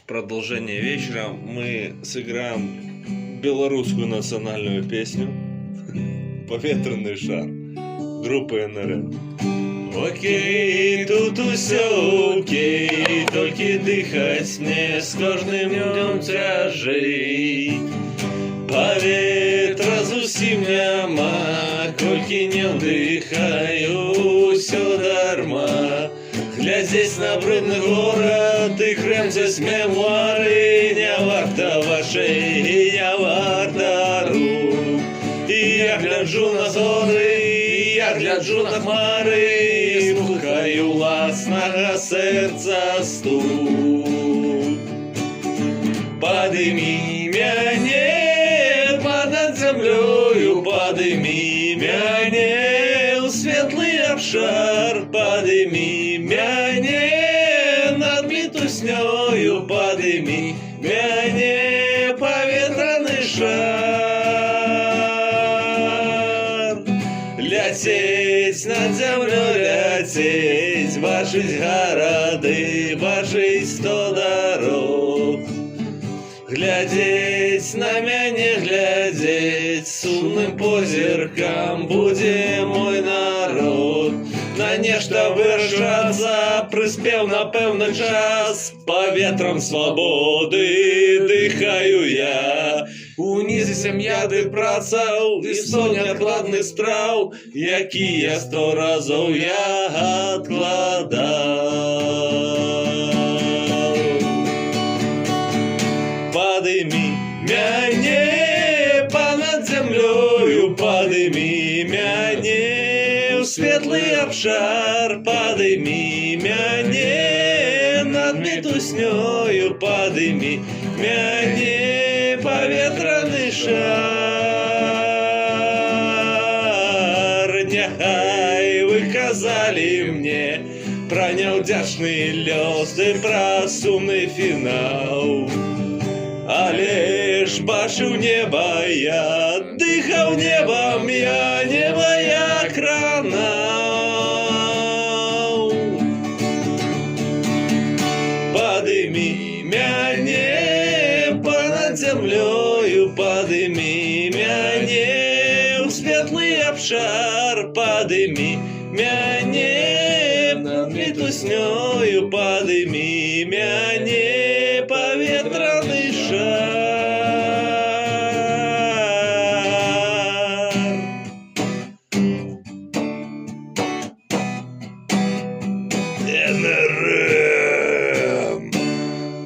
Продолжение вечера мы сыграем белорусскую национальную песню «Паветраны шар» группы НРМ. Окей, тут усё окей, толькі дыхаць мне з кожным днём цяжэй. Паветра зусім няма, колькі не ўдыхаю, усё дарма. Глядзець на брудны горад і крэмзаць мемуары не варта вачэй і не варта рук. І я гляджу на зоры, і я гляджу на хмары, і слухаю ўласнага сэрца стук. Падымі мяне па-над зямлёю, падымі мяне ў светлы абшар, падымі мяне над мітуснёю, падымі мяне, паветраны шар. Ляцець над зямлёй, ляцець, бачыць гарады, бачыць сто дарог. Глядзець на мяне, глядзець сумным позіркам будзе мой народ. На нешта вырашацца прыспеў, напэўна, час. Паветрам свабоды дыхаю я. Унізе сям'я ды праца і сто неадкладных спраў, якія сто разоў я адкладаў. Падымі мяне па-над зямлёю, падымі мяне ў светлы абшар, падымі мяне над мітуснёю, падымі мяне, паветраны шар. Няхай вы казалі мне пра няўдзячны лёс ды пра сумны фінал. Але ж бачыў неба я, дыхаў небам я, неба я кранаў. Падымі мяне па-над зямлёю, падымі мяне ў светлы абшар, падымі мяне над мітуснёю, падымі мяне, паветраны шар.